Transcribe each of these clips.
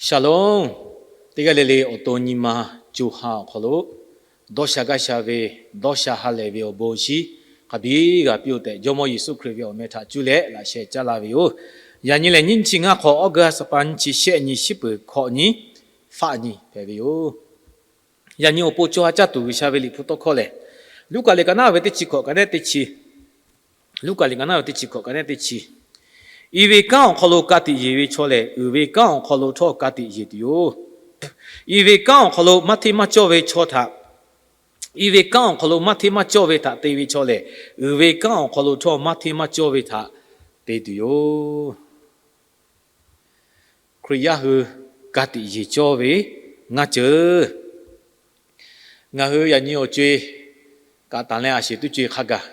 Shalom. Teˇ g'aˇ le le awˬ to nyi ma co ha awˬ hk'aw lo dawˇ sha gaˇ sha ve, dawˇ sha ha lehˬ ve awˬ bon awˬ shinˉ hk'a biˇ g'a piˇ-oˆ tehꞈ, Jawˇmawˇ Yeˍsuˆ Hkriꞈ ve awˬ meh htaꞈ cuˇ leh laꞈ sheh caˇ la ve yoˬ. Yaꞈ nyi lehˬ, nyiˇ chi ngaˇ hk'awꞈ August pa nyiˇ chi shehˆ nyi, shiˉ peuˬ hkawꞈ nyi, faˆ nyi hpehꞈ ve yoˬ. Yaꞈ nyi awˬ pon co ha caˇ tuˬ G'uiˬsha ve liꞈ hpu tawˇ hkawˇ lehˬ, Luˉkaꞈ liꞈ ka naˉ ve teˇ chi hkawꞈ ka neˉ teˇ chi, Luˉkaꞈ liꞈ ka naˉ ve teˇ chi hkawꞈ ka neˉ teˇ chi, I ve kanˉ awˬ hk'aw lo ka tiꞈ yeˬ ve chaw lehˬ, uiˍ ve kanˉ awˬ hk'aw lo htawˇ ka tiꞈ yeˬ tuˬ yoˬ. I ve kanˉ awˬ hk'aw lo maˇ hteˇ maˇ cawˇ ve chaw htaꞈ, i ve kanˉ awˬ hk'aw lo maˇ hteˇ maˇ cawˇ ve htaꞈ te ve chaw lehˬ, uiˍ ve kanˉ awˬ hk'aw lo htawˇ maˇ hteˇ maˇ cawˇ ve htaꞈ te tuˬ yoˬ. Hkriꞈ yaˇ hui ka tiꞈ yeˬ cawˇ ve ngaˇ ceuˬ. Ngaˬ hui yaꞈ nyi awˬ co-e kaꞈ tanˬ leh a sheˍ tuˇ co-e hk'a gaˬ,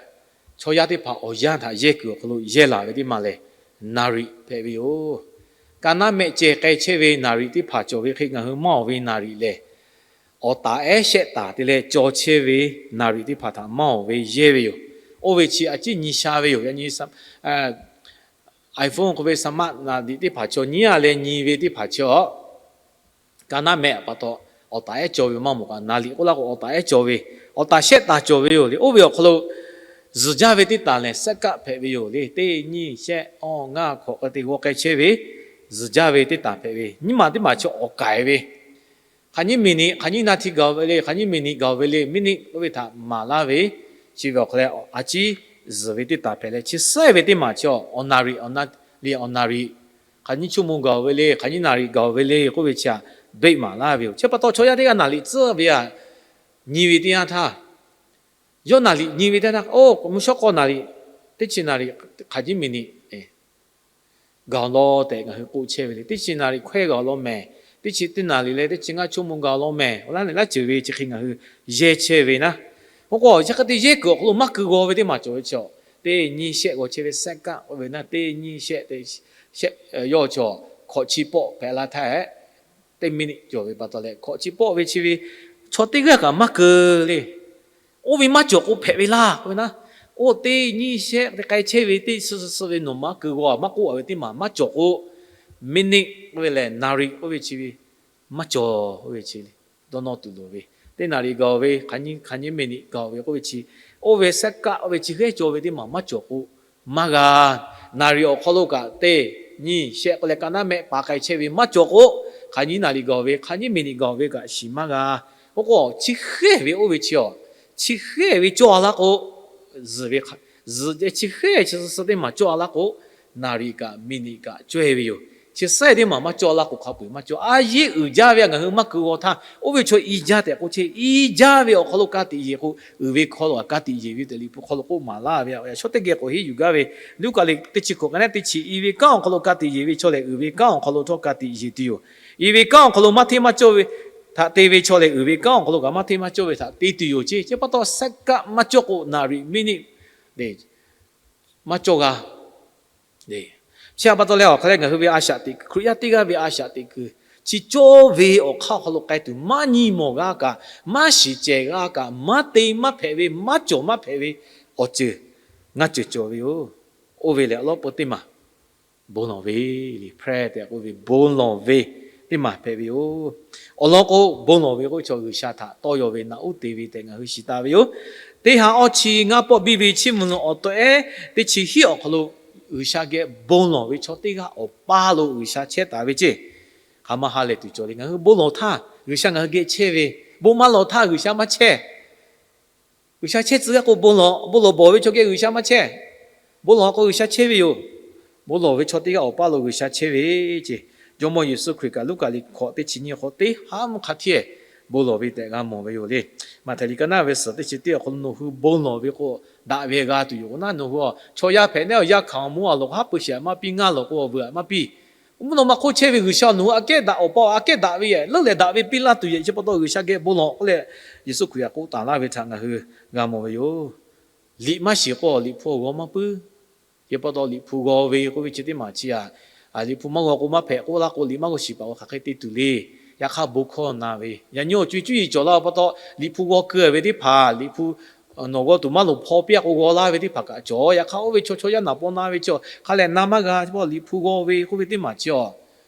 chaw yaˇ teˇ hpaˍ awˬ yanˇ htaꞈ yehˇ kuiˬ awˬ hk'aw lo yehˇ laˬ ve teˇ maˬ lehˬ, naˍriˍ hpehꞈ ve yoˬ. Ka naˉ mehˆ ceh k'ai chehˇ ve naˍriˍ teˇ hpaˍ cawˬ ve hk'e, ngaˬ hui maˇ awˬ ve naˍriˍ lehˬ, awˬ taˍ ehˉ shehˆ taˍ te leh caw chehˇ ve naˍriˍ teˇ hpaˍ htaꞈ maˇ awˬ ve yehˇ ve yoˬ. Oˇ ve chi a ciˉ nyi sha ve yoˬ. Yaꞈ nyi iPhone k'oˆ ve smart naˍriˍ teˇ hpaˍ chaw nyiˉ a leh nyi ve teˇ hpaˍ chaw, ka naˉ mehˆ pa taw awˬ taˍ ehˉ caw ve maˇ mawˬ kaꞈ, naˍriˍ k'oˆ laˇ k'o awˬ taˍ ehˉ caw ve, awˬ taˍ shehˆ taˍ cawˬ ve yoˬ le. Oˇ ve awˬ hk'aw lo zuhˬ jaˇ ve teˇ taˍ lehˬ, second hpehꞈ ve yoˬ le. Teˇ nyiˇ shehˆ awˇ ngaˇ hkawꞈ k'e te g'aw k'ai chehˇ ve zuhˬ jaˇ ve teˇ taˍ hpehꞈ ve, nyiˇ maˬ teˇ maˬ chi awˬ kaiˍ ve, hk'aˬ nyiˇ minute, hk'aˬ nyiˇ naˍriˍ gaˬ ve le, hk'aˬ nyiˇ minute gaˬ ve le, minute k'oˆ ve htaꞈ maˍ laˇ ve, chi ve awˬ hk'aw leh a ciˉ zuhˬ ve teˇ taˍ hpehꞈ leh, chi suhˉ ve teˇ maˬ chi awˬ naˍriˍ, awˬ naˍriˍ, hk'aˬ nyiˇ chuˇ mvuh gaˬ ve le, hk'aˬ nyiˇ naˍriˍ gaˬ ve le k'oˆ ve chi htaꞈ beˆ maˍ laˇ ve yoˬ. Chi pa taw chaw yaˇ teˇ g'aˇ naˍriˍ tcuhˉ ve a nyi ve teˇ yanˇ htaˇ, yawˇ naˍriˍ nyi ve teˇ yanˇ htaˇ, oˇ mvuhˇ shawˉ k'aw naˍriˍ, teˇ chi naˍriˍ hk'aˬ nyiˇ minute gaˬ law tehꞈ ngaˬ hui k'oˆ chehˇ ve le. Teˇ chi naˍriˍ hkawehˇ gaˬ law mehˍ, teˇ chi teˇ naˍriˍ leh teˇ chi ngaˇ chuˇ mvuh gaˬ law mehˍ, awˬ laˉ leh laˇ ceuˬ ve chi hk'e ngaˬ hui yehˇ chehˇ ve naˉ. Oˇ k'o yaꞈ hk'aˇ te yehˇ kuiˬ awˬ hk'aw lo maˇ keu g'aw ve teˇ maˬ cawˬ ve chi, teˇ nyiˇ shehˆ g'aw chehˇ ve second k'oˆ ve naˉ, teˇ nyiˇ shehˆ te shehˆ yawˇ chaw hkawꞈ chi pawˆ hpehꞈ la htaˇ, teˇ minute cawˬ ve pa taw leh hkawꞈ chi pawˆ ve chi ve chaw teˇ g'aˇ kaꞈ maˇ keu le. Oˇ ve maˇ cawˬ k'o hpehꞈ ve laˇ k'oˆ ve naˉ, oˇ teˇ nyiˇ shehˆ te k'ai chehˇ ve teˇ suh suh ve nawˬ maˇ keu g'aw maˇ k'oˆ a ve teˇ maˬ maˇ cawˬ k'o, minute k'oˆ ve lehˬ naˍriˍ k'oˆ ve chi ve maˇ cawˬ k'oˆ ve chi le. Dawˇ nawˇ tuˬ loˍ ve, teˇ naˍriˍ gaˬ ve, hk'aˬ nyiˇ minute gaˬ ve k'oˆ ve chi, oˇ ve second k'oˆ ve chi hk'e cawˬ ve teˇ maˬ maˇ cawˬ k'o, maˇ g'a. Naˍriˍ awˬ hk'aw lo kaꞈ teˇ nyiˇ shehˆ k'oˆ leh ka naˉ mehˆ pa k'ai chehˇ ve maˇ cawˬ k'o, hk'aˬ nyiˇ naˍriˍ gaˬ ve, hk'aˬ nyiˇ minute gaˬ ve kaꞈ shiˍ maˇ g'a. Oˇ k'o chi hk'e ve oˇ ve chi a, chi hk'e ve cawˇ a laˇ k'o, zuhˬ ve, zuhˬ chi hk'e chi suh suh teˇ maˬ cawˇ a laˇ k'o, naˍriˍ kaꞈ minute kaꞈ caweh ve yoˬ. Chi suhˉ teˇ maˬ maˇ cawˇ a laˇ k'o hk'a peu-eˬ maˇ cawˇ. A yeˇ uiˍ jaˇ ve a ngaˬ hui maˇ keu g'aw htaˇ, oˇ ve chaw i jaˇ tehꞈ k'oˆ chehˇ, i jaˇ ve awˬ hk'aw lo ka tiꞈ yeˬ k'o, uiˍ ve hk'aw lo kaꞈ ka tiꞈ yeˬ ve tehꞈ Liꞈ hpu hk'aw lo k'oˆ maˍ laˇ ve a. Yaꞈ shawˉ teˇ geh k'awꞈ henˇ yuˬ gaˇ ve, Luˉkaꞈ liꞈ teˇ chi hkawꞈ ka neˉ teˇ chi, i ve kanˉ awˬ hk'aw lo ka tiꞈ yeˬ ve chaw lehˬ, uiˍ ve kanˉ awˬ hk'aw lo htawˇ ka tiꞈ yeˬ tuˬ yoˬ. I ve kanˉ awˬ hk'aw lo maˇ hteˇ maˇ cawˇ ve htaꞈ te ve chaw lehˬ, uiˍ ve kanˉ awˬ hk'aw lo kaꞈ maˇ hteˇ maˇ cawˇ ve htaꞈ te tuˬ yoˬ ceˇ. Chi pa taw second maˇ cawˇ k'o, naˍriˍ minute maˇ cawˇ g'a. Chi pa taw leh awˬ hk'a leh ngaˬ hui ve a shaꞈ teꞈ kuiˬ, Hkriꞈ yaˇ teˇ g'aˇ ve a shaꞈ teꞈ kuiˬ, chi cawˇ ve awˬ hk'aˇ awˬ hk'aw lo k'ai tuˬ maˇ nyi mawˬ g'a kaꞈ, maˇ shiˍ cehˬ g'a kaꞈ, maˇ te maˇ hpehꞈ ve, maˇ cawˬ maˇ hpehꞈ ve awˬ ceuˬ ngaˇ ceuˬ cawˬ ve yoˬ. Oˇ ve lehˬ awˬ lawn peu teˇ maˬ bon lawˬ ve le, prayer tehꞈ k'oˆ ve bon lawˬ ve teˇ maˬ hpehꞈ ve yoˬ. Awˬ lawn k'o, bon lawˬ ve k'oˆ ve chaw G'uiˬsha htaꞈ tawˇ yaw ve naꞈ uˉ te ve tehꞈ ngaˬ hui shiˍ taˍ ve yoˬ. Teˇ ha awˇ chi ngaˇ pawˆ biˇ ve Chiˇ mvuh awˬ to ehˉ teˇ chi hiˉ awˬ hk'aw lo G'uiˬsha geh bon lawˬ ve chaw teˇ g'aˇ awˬ paˇ lo G'uiˬsha chehˇ taˍ ve ceˇ. Hk'aˬ ma ha lehˬ tuˬ cawˬ le. Ngaˬ hui bon lawˬ htaˇ G'uiˬsha ngaˬ hui geh chehˇ ve, bon maˇ lawˬ htaˇ G'uiˬsha maˇ chehˇ. G'uiˬsha chehˇ tcuh g'aˇ k'o bon lawˬ, bon lawˬ bawˬ ve chaw geh G'uiˬsha maˇ chehˇ. Bon lawˬ k'o G'uiˬsha chehˇ ve yoˬ. Bon lawˬ ve chaw teˇ g'aˇ awˬ paˇ lo G'uiˬsha chehˇ ve ceˇ. Jawˇmawˇ Yeˍsuˆ Hkriꞈ kaꞈ Luˉkaꞈ liꞈ hkawꞈ teˇ chi nyiˇ hk'aw teˇ haˉ mvuhˇ hk'a hteˇ bon lawˬ ve tehꞈ g'a mawˬ ve yoˬ le. Maꞈhtehˍ liꞈ ka naˉ ve suhˍ teˇ chi teˇ awˬ hk'aw lo nawˬ hui bon lawˬ ve k'o, daꞈ ve g'a tuˬ yoˬ k'o naˉ, nawˬ hui chaw yaˇ hpehꞈ neˉ awˬ yaˇ hkanˍ awˬ mawˇ a loˍ haˉ pui shehˍ maˇ piˇ, ngaˇ lawˬ k'o awˬ vuiˬ aꞈ maˇ piˇ. Mvuhˇ naw ma hk'oˆ chehˇ ve G'uiˬsha nawˬ hui aꞈ kehˉ daꞈ awˬ pa aꞈ kehˉ daꞈ ve yehˬ, leuˉ lehˬ daꞈ ve piˇ laˇ tuˬ yehˬ. Chi pa taw G'uiˬsha geh bon lawˬ k'oˆ leh, Yeˍsuˆ Hkriꞈ aꞈ k'oˆ taˍ laˇ ve htaꞈ ngaˬ hui g'a mawˬ ve yoˬ. Liꞈ maˇ shiˍ k'o Liꞈ hpu awˬ g'aw maˇ puiˉ. Chi pa taw Liꞈ hpu g'aw ve k'oˆ ve chi teˇ maˬ chi aꞈ, Liꞈ hpu maˇ g'aw k'o maˇ hpehꞈ k'oˆ laˇ k'o, liꞈ maˇ g'aw shiˍ paˍ g'a hk'aˬ hk'e te tuˬ le. Yaꞈ hk'aˇ bon hkawˇ na ve, yaꞈ nyi awˬ co-e cuˇ yiˍ cawˬ laˇ pa taw, Liꞈ hpu g'aw keu ve teˇ hpaˍ, Liꞈ hpu nawˬ g'aw tuˬ maˇ loˍ hpaw piˇ a k'o g'aw laˇ ve teˇ hpaˍ kaꞈ cawˬ. Yaꞈ hk'aˇ oˇ ve chaw chaw yaˇ naˍ paw na ve chi hk'a lehˬ na maˇ g'a. Chi pa Liꞈ hpu g'aw ve k'oˆ ve teˇ maˬ chi a,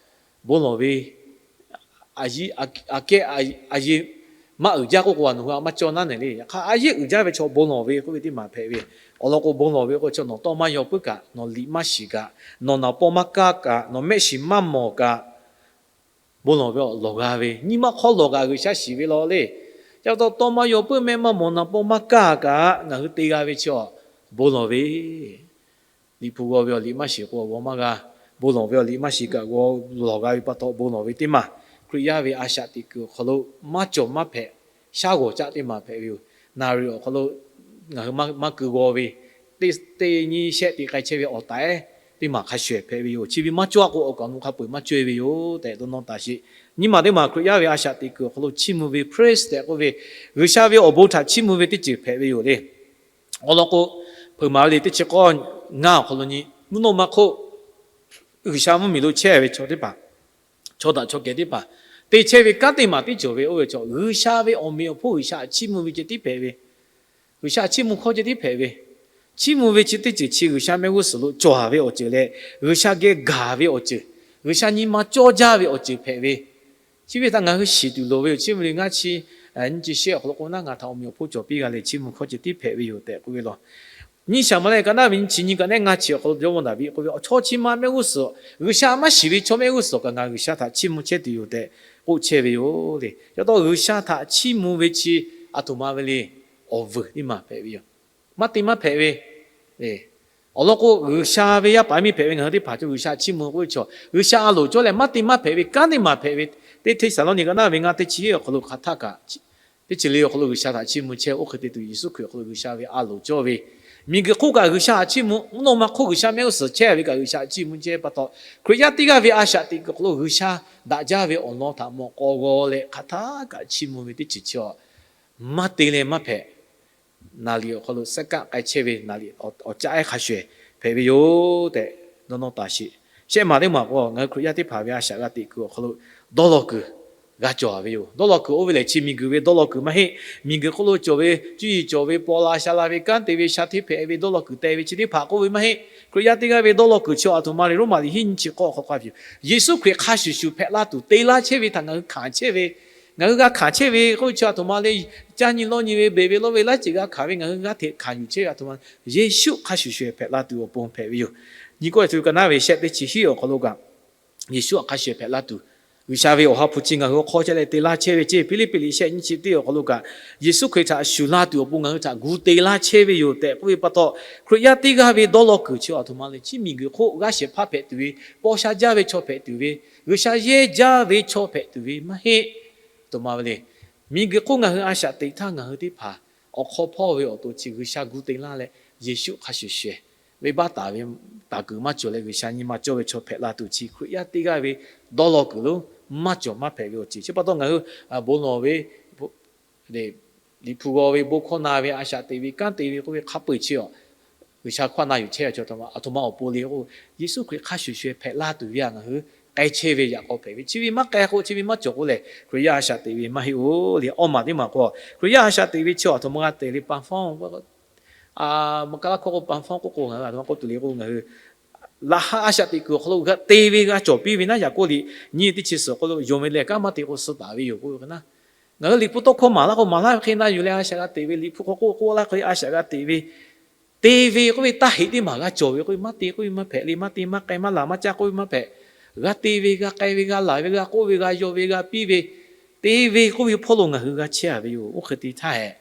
bon lawˬ ve aˬ kehˉ aˬ yehˇ maˇ uiˍ jaˇ k'oˆ k'o, nawˬ hui a maˇ cawˇ naˉ neˬ le. Yaꞈ hk'aˇ, a yehˇ uiˍ jaˇ ve chaw bon lawˬ ve k'oˆ ve teˇ maˬ hpehꞈ ve. Awˬ lawn k'o, bon lawˬ ve k'o, chaw nawˬ tawˇ maˇ yaw puiˉ kaꞈ, nawˬ liꞈ maˇ shiˍ kaꞈ, nawˬ naˍ paw maˇ kaˇ kaꞈ, nawˬ mehˆ shiˍ maˇ mawˬ kaꞈ, bon lawˬ ve awˬ lawˬ g'a ve, nyi ma hk'aw lawˬ kaꞈ G'uiˬsha shiˍ ve law le. Ca taw tawˇ maˇ yaw puiˉ, mehˆ maˇ mawˬ, naˍ paw maˇ kaˇ kaꞈ, ngaˬ hui te g'a ve chi awˬ bon lawˬ ve. Liꞈ hpu g'aw ve awˬ liꞈ maˇ shiˍ k'o, g'aw maˇ g'a. Bon lawˬ ve awˬ liꞈ maˇ shiˍ kaꞈ, g'aw lawˬ g'a ve pa taw bon lawˬ ve teˇ maˬ. Hkriꞈ yaˇ ve a shaꞈ teꞈ kuiˬ awˬ hk'aw lo maˇ cawˬ maˇ hpehꞈ, shaˉ g'awˬ caˆ teˇ maˬ hpehꞈ ve yoˬ. Naˍ riˍ awˬ hk'aw lo ngaˬ hui maˇ keu g'aw ve, teˇ nyi shehˆ te k'ai chehˇ ve awˬ taˍ ehˉ teˇ maˬ hk'a shuˍ hpehꞈ ve yoˬ. Chi ve maˇ cawˇ k'o, awˬ kaˍ awˬ nu hk'a peu-eˬ maˇ cawˇ e ve yoˬ tehꞈ dawˇ nawˇ taˍ sheˍ. Nyiˇ maˬ teˇ maˬ Hkriꞈ yaˇ ve a shaꞈ teꞈ kuiˬ awˬ hk'aw lo chiˇ mvuh ve, praise tehꞈ k'oˆ ve, G'uiˬsha ve awˬ bon htaꞈ chiˇ mvuh ve teˇ ceuˬ hpehꞈ ve yoˬ le. Awˬ lawn k'o, hpeuꞈ maˍ ve le teˇ chi k'awˇ ngaˇ awˬ hk'aw lo nyi, mvuhˇ naw ma hk'oˆ G'uiˬsha mvuhˇmiˬ lo chehˇ ve chaw teˇ hpaˍ, chaw daꞈ chaw kehˬ teˇ hpaˍ te chehˇ ve kanˉ teˇ maˬ teˇ cawˬ ve oˇ ve chaw, G'uiˬsha ve awˬ meꞈ awˬ hponˇ G'uiˬsha htaꞈ chiˇ mvuh ve ceh tiˉ hpehꞈ ve. G'uiˬsha htaꞈ chiˇ mvuh hkawˇ ceh tiˉ hpehꞈ ve. Chiˇ mvuh ve chi teˇ ceuˬ chi G'uiˬsha mehˆ g'uˇ suhˍ lo cawˬ ve awˬ ceuˬ leh, G'uiˬsha geh gaˬ ve awˬ ceuˬ, G'uiˬsha nyi ma cawˇ jaˇ ve awˬ ceuˬ hpehꞈ ve. Chi ve htaꞈ ngaˬ hui shiˍ tuˬ loˍ ve yoˬ. Chiˇ mvuh le ngaˇ chi nyiˇ chi shehˆ awˬ hk'aw lo k'o naˉ, ngaˬ htaꞈ awˬ meꞈ awˬ hponˇ cawˬ piˇ g'a leh, chiˇ mvuh hkawˇ ceh tiˉ hpehꞈ ve yoˬ tehꞈ k'oˆ ve law. Nyiˇ Saˍmo leh ka naˉ ve nyiˇ chi nyiˇ ka nehˉ ngaˇ chi awˬ hk'aw lo jawˇmawˇ Daˍviˆ k'oˆ ve, chaw chi ma mehˆ g'uˇ suhˍ, G'uiˬsha maˇ shiˍ ve chaw mehˆ g'uˇ suhˍ kaꞈ ngaˬ G'uiˬsha htaꞈ chiˇ mvuh chehˇ tuˬ yoˬ tehꞈ k'oˆ chehˇ ve yoˬ le. Ca taw G'uiˬsha htaꞈ chiˇ mvuh ve chi aˬ htoꞈ ma ve le, awˬ vuiˬ teˇ maˬ hpehꞈ ve yoˬ. Maˇ te maˇ hpehꞈ ve. Awˬ lawn k'o, G'uiˬsha ve yaˇ paˍ miˇ hpehꞈ ve ngaˬ hui teˇ hpaˍ chaw G'uiˬsha chiˇ mvuh k'oˆ ve chaw, G'uiˬsha a loˍ cawˇ leh maˇ te maˇ hpehꞈ ve kanˉ teˇ maˬ hpehꞈ ve. Teˇ Hteˇsaˍlawˇniˆ ka naˉ ve ngaˇ teˇ chi awˬ hk'aw lo hk'aˬ htaˆ kaꞈ, teˇ chi le awˬ hk'aw lo G'uiˬsha htaꞈ chiˇ mvuh chehˇ, oˇ hk'e te tuˬ Yeˍsuˆ Hkriꞈ awˬ hk'aw lo G'uiˬsha ve a loˍ cawˇ ve, miˬguiˬ hk'oˆ kaꞈ G'uiˬsha htaꞈ chiˇ mvuh, mvuhˇ naw ma hk'oˆ G'uiˬsha mehˆ g'uˇ suhˍ chehˇ ve kaꞈ G'uiˬsha htaꞈ chiˇ mvuh chehˇ pa taw, Hkriꞈ yaˇ teˇ g'aˇ ve a shaꞈ teꞈ kuiˬ awˬ hk'aw lo G'uiˬsha daꞈ jaˇ ve awˬ lawn htaꞈ mawˬ k'aw g'aw leh hk'aˬ htaˆ kaꞈ chiˇ mvuh ve teˇ ceuˬ chi awˬ maˇ te leh maˇ hpehꞈ. Naˍ liꞈ awˬ hk'aw lo saˉ kaˆ k'ai chehˇ ve naˍ liꞈ awˬ caˆ ehˉ hk'a shuˍ ehˍ hpehꞈ ve yoˬ tehꞈ dawˇ nawˇ taˍ sheˍ. Shehˆ maˬ teˇ maˬ k'o, ngaˬ hui Hkriꞈ yaˇ teˇ hpaˍ ve a shaꞈ g'a teꞈ kuiˬ awˬ hk'aw lo dawˇ law kuiˬ g'a cawˬ ve yoˬ. Dawˇ law kuiˬ oˇ ve lehˬ, chi miˬguiˬ ve dawˇ law kuiˬ maˇ heˆ. Miˬguiˬ hk'oˆ lo cawˬ ve cuˇ yiˍ cawˬ ve paw la sha la ve kanˉ te ve sha hteˇ hpehꞈ ve dawˇ law kuiˬ te ve chi teˇ hpaˍ k'oˆ ve maˇ heˆ. Hkriꞈ yaˇ teˇ g'aˇ ve dawˇ law kuiˬ chi aˬ htoꞈ ma le, Roˉmaꞈ liꞈ hiˉ nyiˇ chi k'awˇ hk'aw k'oˆ ve yoˬ. Yeˍsuˆ Hkriꞈ hk'a shuˍ shuˍ hpehꞈ la tuˬ te laˇ chehˇ ve htaꞈ ngaˬ hui hkanˍ chehˇ ve, ngaˬ hui g'a hkanˍ chehˇ ve k'oˆ ve chi aˬ htoꞈ ma le, caˇ nyi lawˇ nyi ve, beˬ ve lawˇ ve laiˉ ceuˬ g'a hkanˍ ve, ngaˬ hui g'aˇ hteꞈ hkanˍ yuˬ chehˇ ve aˬ htoꞈ ma, Yeˍsuˆ hk'a shuˍ shuˍ hpehꞈ la tuˬ awˬ pon hpehꞈ ve yoˬ. Nyi k'oˆ ve tuˬ ka naˉ ve shehˆ teˇ chi hiˉ awˬ hk'aw lo kaꞈ, Yeˍsuˆ hk'a shuˍ hpehꞈ la tuˬ, G'uiˬsha ve awˬ ha hpu chi ngaˬ hui awˬ hk'aw chehˇ leh te laˇ chehˇ ve ceˇ. Hpiˇliˇpiˆ liꞈ shehˆ nyiˇ chi teˇ awˬ hk'aw lo kaꞈ, Yeˍsuˆ Hkriꞈ htaꞈ shuˍ la tuˬ awˬ pon ngaˬ hui htaꞈ gu te laˇ chehˇ ve yoˬ tehꞈ k'oˆ ve pa taw, Hkriꞈ yaˇ teˇ g'aˇ ve dawˇ law kuiˬ chi aˬ htoꞈ ma le, chi miˬguiˬ hk'oˆ g'aˇ shehˍ hpaˇ hpehꞈ tuˬ ve, paw sha jaˇ ve chaw hpehꞈ tuˬ ve, G'uiˬsha yehˇ jaˇ ve chaw hpehꞈ tuˬ ve maˇ heˆ. Aˬ htoꞈ ma ve le, miˬguiˬ hk'oˆ ngaˬ hui a shaꞈ teꞈ htaˇ ngaˬ hui teˇ hpaˍ awˬ hk'aw hpawˇ ve awˬ to chi G'uiˬsha gu te laˇ leh, Yeˍsuˆ hk'a shuˍ shuˍ venˇbaˆ taˍ ve taˍ kuiˬ maˇ cawˬ leh G'uiˬsha nyi ma cawˇ ve chaw hpehꞈ la tuˬ chi Hkriꞈ yaˇ teˇ g'aˇ ve dawˇ law kuiˬ lo maˇ cawˬ maˇ hpehꞈ ve awˬ ceuˬ. Chi pa taw ngaˬ hui bon lawˬ ve, Liꞈ hpu g'aw ve, bon hkawˇ na ve, a shaꞈ teꞈ ve, kanˉ te ve k'oˆ ve hk'a peu-eˬ chi awˬ, G'uiˬsha hkawˇ na yuˬ chehˇ ve chaw aˬ htoꞈ ma awˬ pon le k'o, Yeˍsuˆ Hkriꞈ hk'a shuˍ shuˍ hpehꞈ la tuˬ ve htaꞈ ngaˬ hui k'ai chehˇ ve yaꞈ k'aw hpehꞈ ve. Chi ve maˇ k'ai k'o, chi ve maˇ cawˬ k'o lehˬ, Hkriꞈ yaˇ a shaꞈ teꞈ ve maˇ heˆ-oˬ le. Awˇ maˬ teˇ maˬ k'o, Hkriꞈ yaˇ a shaꞈ teꞈ ve chi awˬ htoꞈ ma g'a te le, pa fawˉ maˇ kaˇ laˇ hkawˇ k'o, pa fawˉ k'oˆ k'o ngaˬ hui aˬ htoꞈ ma k'oˆ tuˬ le k'o, ngaˬ hui laꞈ ha a shaꞈ teꞈ kuiˬ awˬ hk'aw lo g'a te ve g'a cawˬ piˇ ve naˉ, yaꞈ k'oˆ liꞈ nyi teˇ chi suhˍ k'o lo, yonˍ ve lehˬ kanˉ maˇ te k'o suh taˍ ve yoˬ k'oˆ ve hk'e naˉ, ngaˬ hui Liꞈ hpu tawˇ hkawˇ maˍ laˇ k'o, maˍ laˇ ve hk'e na yuˬ leh a shaꞈ g'a teꞈ ve, Liꞈ hpu hk'aw k'oˆ k'oˆ laˇ k'o a shaꞈ g'a teꞈ ve, te ve k'oˆ ve taˇ heꞈ teˇ maˬ g'a cawˬ ve k'o, maˇ te k'oˆ ve maˇ hpehꞈ le, maˇ te maˇ k'ai maˇ laˬ maˇ caˇ k'oˆ ve maˇ hpehꞈ. G'a te ve, g'a k'ai ve, g'a laˬ ve, g'a k'oˆ ve, g'a yaw ve, g'a piˇ ve, te ve k'oˆ ve hpawˇ lo ngaˬ hui g'a chehˇ a ve yoˬ. Oˇ hk'e te htaˇ hehꞈ,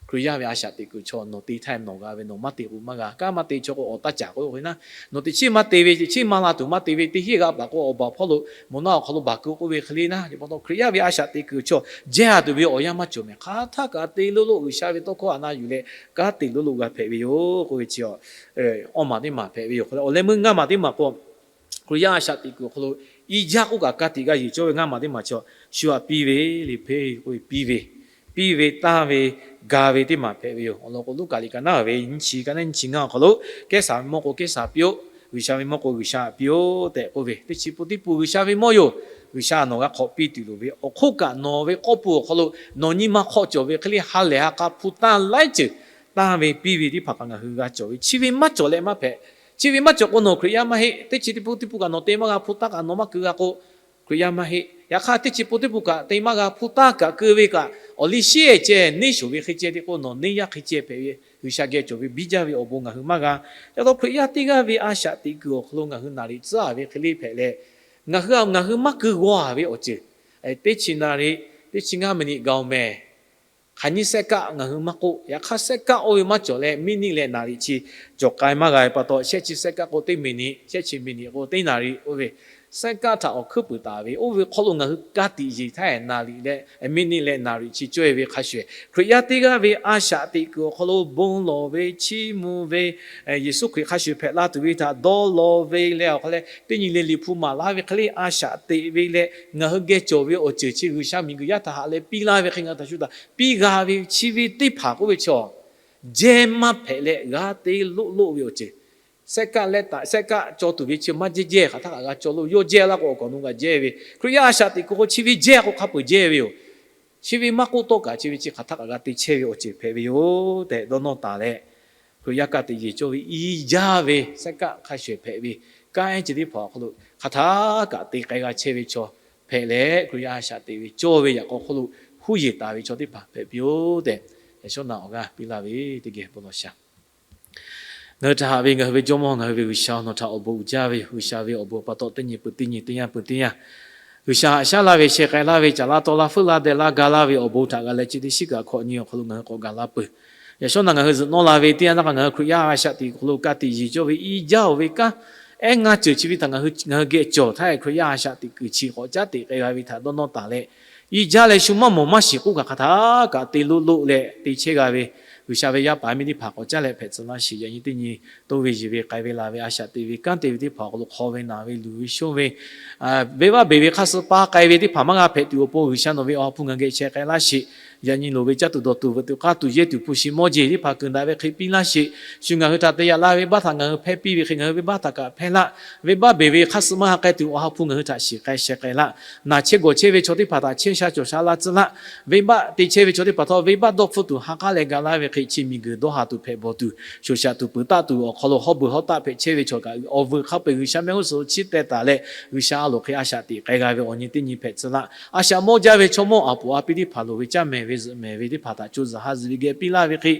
Hkriꞈ yaˇ ve a shaꞈ teꞈ kuiˬ chaw nawˬ te htaˇ nawˬ g'a ve, nawˬ maˇ te k'o maˇ g'a. Kanˉ maˇ te chaw k'o awˬ taˇ caˍ k'oˆ ve k'o naˉ, nawˬ teꞈ chiˉ maˇ te ve, teꞈ chiˉ maˇ la tuˬ maˇ te ve, teˇ hinˉ g'a baˬ k'o awˬ baˬ hpawˇ lo mawˬ naˉ awˬ hk'aw lo baˬ keu k'oˆ ve hk'e le naˉ, pa taw Hkriꞈ yaˇ ve a shaꞈ teꞈ kuiˬ chaw jehˇ a tuˬ ve awˬ yanˇ maˇ cawˬ mehˍ. Hk'aˬ htaˇ kaꞈ te lo lo G'uiˬsha ve tawˇ hkawˇ htaꞈ na yuˬ leh kanˉ te lo lo g'a hpehꞈ ve yoˬ k'oˆ ve chi awˇ maˬ teˇ maˬ hpehꞈ ve yoˬ. Awˬ leh meuˇ ngaˇ maˬ teˇ maˬ k'o, Hkriꞈ yaˇ a shaꞈ teꞈ kuiˬ awˬ hk'aw lo i jaˇ k'oˆ kaꞈ ka tiꞈ g'a yeˬ cawˇ ve ngaˇ maˬ teˇ maˬ chaw shu aꞈ piˇ ve le, hpeˇ k'oˆ ve piˇ ve, piˇ ve, tanˇ ve, ga ve teˇ maˬ hpehꞈ ve yoˬ. Awˬ lawn k'o, Luˉkaꞈ liꞈ ka naˉ ve nyiˇ chi, ka naˉ nyiˇ chi ngaˇ awˬ hk'aw lo, Kehˉsaˍ ve mawˇ k'o Kehˉsaˍ piˇ-oˆ, G'uiˬsha ve mawˇ k'o G'uiˬsha aꞈ piˇ-oˆ tehꞈ k'oˆ ve, teˇ chi pun teˇ pun G'uiˬsha ve mawˇ yoˬ. G'uiˬsha nawˬ g'a hk'awꞈ piˇ tuˬ loˍ ve awˬ hk'oˆ kaꞈ, nawˬ ve k'awˇ pu awˬ hk'aw lo nawˬ nyi ma hk'aw cawˬ ve hk'e le ha lehˬ ha k'a hpu tanˇ laiˉ ceuˬ tanˇ ve piˇ ve teˇ hpaˍ kaꞈ ngaˬ hui g'a cawˬ ve. Chi ve maˇ cawˬ leh maˇ hpehꞈ. Chi ve maˇ cawˬ k'o nawˬ Hkriꞈ yaˇ maˇ heˆ. Teˇ chi teˇ pun teˇ pun kaꞈ nawˬ te maˇ g'a, hpu tanˇ kaꞈ nawˬ maˇ keu g'a k'o, Hkriꞈ yaˇ maˇ heˆ. Yaꞈ hk'aˇ teˇ chi pun teˇ pun kaꞈ te maˇ g'a hpuˇ taˇ kaꞈ keu ve kaꞈ, awˬ liˇ shiˉ ceh neˇ shoˍ ve hk'e ceh te k'o, nawˬ neˇ yaˇ hk'e ceh hpehꞈ ve G'uiˬsha geh cawˬ ve biˇ jaˇ ve awˬ bon ngaˬ hui maˇ g'a. Ca taw Hkriꞈ yaˇ teˇ g'aˇ ve a shaꞈ teꞈ kuiˬ awˬ hk'aw lo ngaˬ hui naˍ riˍ tcuhˉ ve hk'e le hpehꞈ leh, ngaˬ hui ngaˬ hui maˇ keu g'aw ve awˬ ceuˬ, teˇ chi naˍ riˍ, teˇ chi ngaˇ miˬniꞈ gaˬ-oˬ mehˍ, hk'aˬ nyiˇ sehˉ kaˆ ngaˬ hui maˇ k'oˆ, yaꞈ hk'aˇ sehˉ kaˆ oˇ ve maˇ cawˬ leh, miˇniˆ leh naˍ riˍ chi cawˬ k'ai maˇ g'a ve pa taw, shehˆ chi sehˉ kaˆ k'o teˇ miˬniꞈ, shehˆ chi miˬniꞈ k'o teˇ naˍ riˍ oˇ ve sehˉ kaˆ htaꞈ awˬ hkuiˉ puiˍ taˍ ve, oˇ ve hk'aw lo ngaˬ hui ka tiꞈ yeˬ htaˇ naˍ riˍ leh miˇniˆ leh naˍ riˍ chi cawehˇ ve hk'a shuˍ, Hkriꞈ yaˇ teˇ g'aˇ ve a shaꞈ teꞈ kuiˬ awˬ hk'aw lo bon lawˬ ve, chiˇ mvuh ve, Yeˍsuˆ Hkriꞈ hk'a shuˍ hpehꞈ la tuˬ ve htaꞈ dawˇ law ve leh awˬ hk'a leh, teˇ nyi le Liꞈ hpu maˍ laˇ ve hk'e le a shaꞈ teꞈ ve leh ngaˬ hui geh cawˬ ve awˬ ceuˬ chi G'uiˬsha miˬguiˬ yaˇ htaꞈ haꞈ leh piˇ laˇ ve hk'e ngaˬ hui htaꞈ shu htaꞈ piˇ g'a ve chi ve teˇ hpaˍ k'oˆ ve chaw, jehˇ maˇ hpehꞈ leh g'a te loˆ loˆ ve awˬ ceuˬ. Sehˉ kaˆ leh taꞈ sehˉ kaˆ caw tuˬ ve chi maˇ jehˇ jehˇ hk'aˬ htaˇ kaꞈ g'a caw lo, yawˇ jehˇ laˇ k'o awˬ kaˍ awˬ nu g'a jehˇ ve. Hkriꞈ yaˇ a shaꞈ teꞈ kuiˬ k'o chi ve jehˇ k'o hk'a peuˬ jehˇ ve yoˬ. Chi ve maˇ k'oˆ tawˇ kaꞈ chi ve chi hk'aˬ htaˇ kaꞈ g'a te chehˇ ve awˬ ceuˬ hpehꞈ ve yoˬ tehꞈ dawˇ nawˇ taˍ leh, Hkriꞈ yaˇ ka tiꞈ yeˬ cawˇ ve iˉ jaˇ ve sehˉ kaˆ hk'a shuˍ hpehꞈ ve kanˉ ehˉ ceh teˇ hpaˍ awˬ hk'aw lo hk'aˬ htaˇ kaꞈ te k'ai g'a chehˇ ve chaw hpehꞈ leh, Hkriꞈ yaˇ a shaꞈ teꞈ ve cawˇ ve yaꞈ k'aw hk'oˆ lo huˉ yeˬ taˍ ve chaw teˇ hpaˍ hpehꞈ piˇ-oˆ tehꞈ, yaꞈ shawˉ naꞈ awˬ g'aˇ piˇ laˇ ve teˇ geh bon lawˬ shaˍ. Ngaˬ hui htaꞈ haꞈ ve ngaˬ hui ve Jawˇmawˇ, ngaˬ hui ve G'uiˬsha, nawˬ htaꞈ awˬ bon uiˍ jaˇ ve yoˬ. G'uiˬsha ve awˬ bon pa taw teˇ nyi peuˬ teˇ nyi, teˇ yanˇ peuˬ teˇ yanˇ, G'uiˬsha haꞈ shaˉ laˇ ve, sheh k'ai laˇ ve, caˍ laˇ tawˆ laˇ, feuˆ laˇ deh laˇ ga laˇ ve awˬ bon htaꞈ g'a leh chi teˇ shiˉ kaꞈ hkawꞈ nyi awˬ hk'aw lo ngaˬ hui k'awꞈ gaˬ la peuˬ. Yaꞈ shawˉ naꞈ ngaˬ hui zuhꞈ nawˇ la ve teˇ yanˇ htaˇ kaꞈ ngaˬ hui Hkriꞈ yaˇ a shaꞈ teꞈ kuiˬ hk'aw lo ka tiꞈ yeˬ cawˇ ve iˉ jaˇ-oˬ ve kanˉ ehˉ ngaˇ ceuˬ chi ve htaꞈ ngaˬ hui geh cawˬ htaˇ, Hkriꞈ yaˇ a shaꞈ teꞈ kuiˬ chi k'awꞈ caˉ teꞈ k'ai g'a ve htaꞈ dawˇ nawˇ taˍ leh, iˉ jaˇ leh shu maˇ mawˬ maˇ shiˍ k'oˆ kaꞈ hk'aˬ htaˇ kaꞈ te loˆ loˆ leh te chehˇ g'a ve G'uiˬsha ve yaˇ paˍ miˇ teˇ hpaˍ k'awꞈ caˉ leh hpehꞈ tcuh laˇ sheˍ. Yaꞈ nyi teˇ nyi toˇ ve yeˬ ve k'ai ve laˬ ve a shaꞈ teꞈ ve kanˉ te ve teˇ hpaˍ awˬ hk'aw lo hk'aw ve naˬ ve luˬ ve shonˇ ve venˇbaˆ beˬ ve hk'aˇ suh pa k'ai ve teˇ hpaˍ maˇ g'a hpehꞈ tuˬ awˬ pon G'uiˬsha nawˬ ve awˬ ha hpu ngaˬ geh sheh k'ai laˇ sheˍ. Yaꞈ nyi loˍ ve caˇ tuˬ dawˬ tuˬ veuꞈ tuˬ k'aˇ tuˬ yehˇ tuˬ hpu shi mawˇ jeˬ teˇ hpaˍ keunˍ daꞈ ve hk'e piˇ laˇ sheˍ. Shu ngaˬ hui htaꞈ te yaꞈ la ve venˇbaˆ htaꞈ ngaˬ hui hpehˇ piˇ ve hk'e ngaˬ hui venˇbaˆ htaꞈ kaꞈ hpehˇ laˇ. Venˇbaˆ beˬ ve hk'aˇ suh maˇ ha k'ai tuˬ awˬ ha hpu ngaˬ hui htaꞈ shiˍ k'ai sheh k'ai laˇ. Naˬ chehˇ gawˬ chehˇ ve chaw teˇ hpaˍ htaꞈ chehˇ sha cawˬ sha la tcuh laˇ. Venˇbaˆ te chehˇ ve chaw teˇ hpaˍ htawˇ venˇbaˆ dawˇ hpfuhˇ tuˬ ha k'aˉ leh ga laˇ ve hk'e, chi miˬguiˬ dawˇ haˍ tuˬ hpehꞈ bawˬ tuˬ, shoˍ shaꞈ tuˬ peuˬ taˆ tuˬ awˬ hk'aw lo hawˉ beuˬ hawˉ taˆ hpehꞈ chehˇ ve chaw kaꞈ awˬ vuiˬ hk'a peu-eˬ G'uiˬsha mehˆ g'uˇ suhˍ lo chiˇ teh taˍ leh, G'uiˬsha a loˍ hk'e a shaꞈ teꞈ k'ai g'a ve awˬ nyi teˇ nyi hpehꞈ tcuh laˇ. A shaꞈ mawˇ jaˇ ve chaw mawˇ aˬ poˍ a piˇ teˇ hpaˍ loˍ ve caˇ mehˍ ve zuhꞈ mehˍ ve teˇ hpaˍ htaꞈ co zuhˬ ha zuhˬ ve geh piˇ laˇ ve hk'e,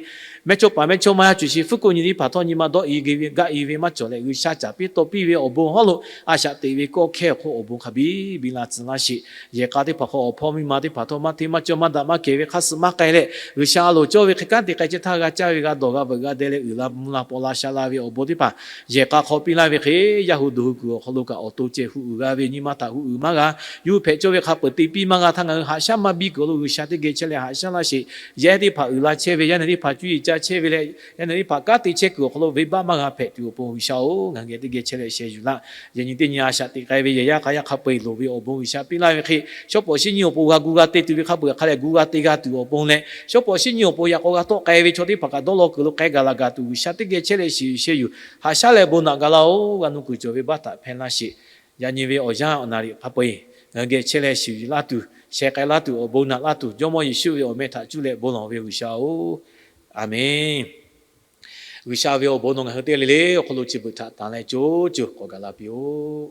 mehˇchawˇ paˍ mehˇchawˇma yaˇ cuˬ shi fuˉ ko nyi teˇ hpaˍ htawˇ nyi ma dawˇ i gaˇ i ve maˇ cawˬ leh, G'uiˬsha caˍ piˇ taw piˇ ve awˬ bon hawˉ lo a shaꞈ teꞈ ve kawˇ hkehˇ awˬ hk'oˆ awˬ bon hk'a biˇ biˇ la tcuh laˇ sheˍ. Yehˬ k'a teˇ hpaˍ hk'aw awˬ hpawˇ miˇ ma teˇ hpaˍ htawˇ maˇ hteˇ maˇ cawˇ maˇ daꞈ maˇ kehˬ ve hk'aˇ suh maˇ k'ai leh, G'uiˬsha a loˍ cawˇ ve hk'e kanˉ te k'ai chehˇ htaˇ g'a caˇ ve g'a dawˬ g'a veuꞈ g'a deh leh uiˍ la mvuh la paw la sha la ve awˬ bon teˇ hpaˍ yehˬ k'a hk'aw piˇ laˇ ve hk'e, yaˇ hu duˬ hu kuiˬ awˬ hk'aw lo kaꞈ awˬ to ceh hu uiˍ g'a ve, nyi ma htaꞈ hu uiˍ maˇ g'a, yuˇ hpehꞈ cawˇ ve hk'a peu-eˬ te piˇ maˇ g'a htaˇ ngaˬ hui haꞈ shaˉ maˇ biˇ kuiˬ awˬ lo G'uiˬsha teˇ geh chehˇ leh haꞈ shaˉ laˇ sheˍ. Yaˇ ehˉ teˇ hpaˍ uiˍ la chehˇ ve, yaˇ nehˬ teˇ hpaˍ cuˇ yiˍ ca chehˇ ve leh, yaˇ nehˬ teˇ hpaˍ kanˉ te chehˇ kuiˬ awˬ hk'aw lo venˇbaˆ maˇ g'a hpehꞈ tuˬ awˬ pon G'uiˬsha-oˬ, ngaˬ hui geh teˇ geh chehˇ leh sheh yuˬ laˇ. Yaꞈ nyi teˇ nyi a shaꞈ teꞈ k'ai ve yehˬ yaˇ k'a yaˇ hk'a peu-eˬ loˍ ve awˬ bon G'uiˬsha piˇ laˇ ve hk'e, shawˉ pawˍ shinˉ nyi awˬ pon g'a gu g'a te tuˬ ve hk'a peu-eˬ hk'a leh gu g'a te g'a tuˬ awˬ pon leh, shawˉ pawˍ shinˉ nyi awˬ pon yaꞈ k'aw g'a tawˆ k'ai ve chaw teˇ hpaˍ kaꞈ dawˇ law kuiˬ lo k'ai gaˬ la gaˬ tuˬ G'uiˬsha teˇ geh chehˇ leh shiˍ yuˬ sheh yuˬ, haꞈ shaˉ leh bon naꞈ ga laˇ-oˬ, g'a nu kuiˬ cawˬ ve baˆ htaꞈ hpehˇ laˇ sheˍ. Yaꞈ nyi ve awˬ yanˇ awˬ naˍ riˍ hk'a peu-eˬ ngaˬ hui geh chehˇ leh shiˍ yuˬ laˇ tuˬ, sheh k'ai laˇ tuˬ, awˬ bon naꞈ laˇ tuˬ, Jawˇmawˇ Yeˍsuˆ ve awˬ meh htaꞈ cuˇ leh bon lawˬ ve G'uiˬsha-oˬ, Aˍmenˬ. G'uiˬsha ve awˬ bon nawˬ ngaˬ hui teˇ g'aˇ le le awˬ hk'aw lo chi beuꞈ htaꞈ tanˬ leh co co k'awꞈ gaˬ la piˇ-oˆ.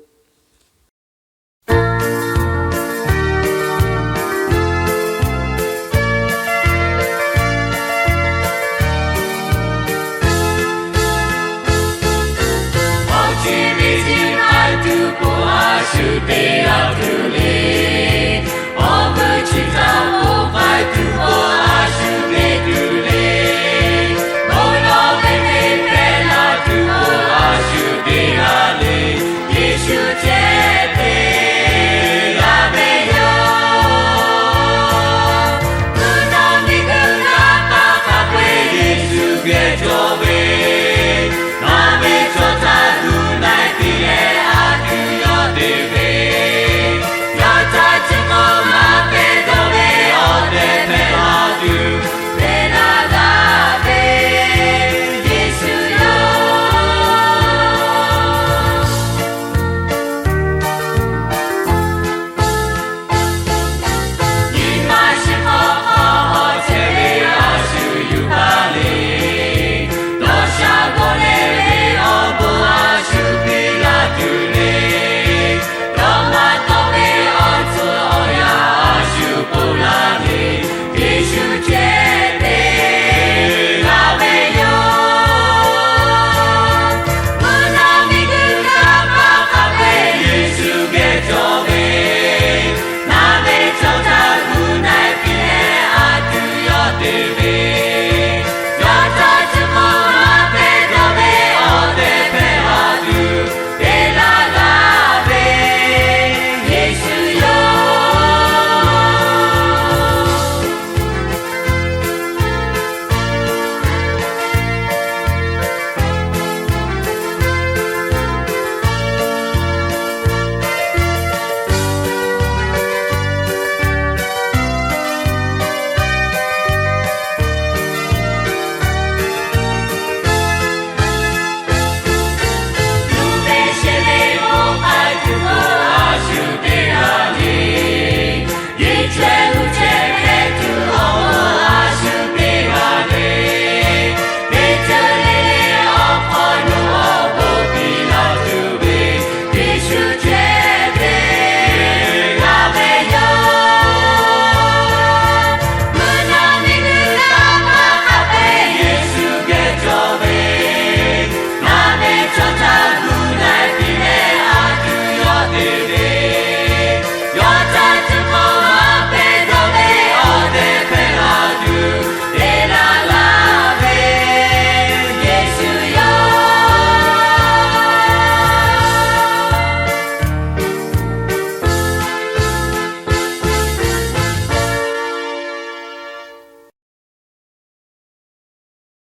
Awˬ chi ve chi k'ai tuˬ k'o a shu te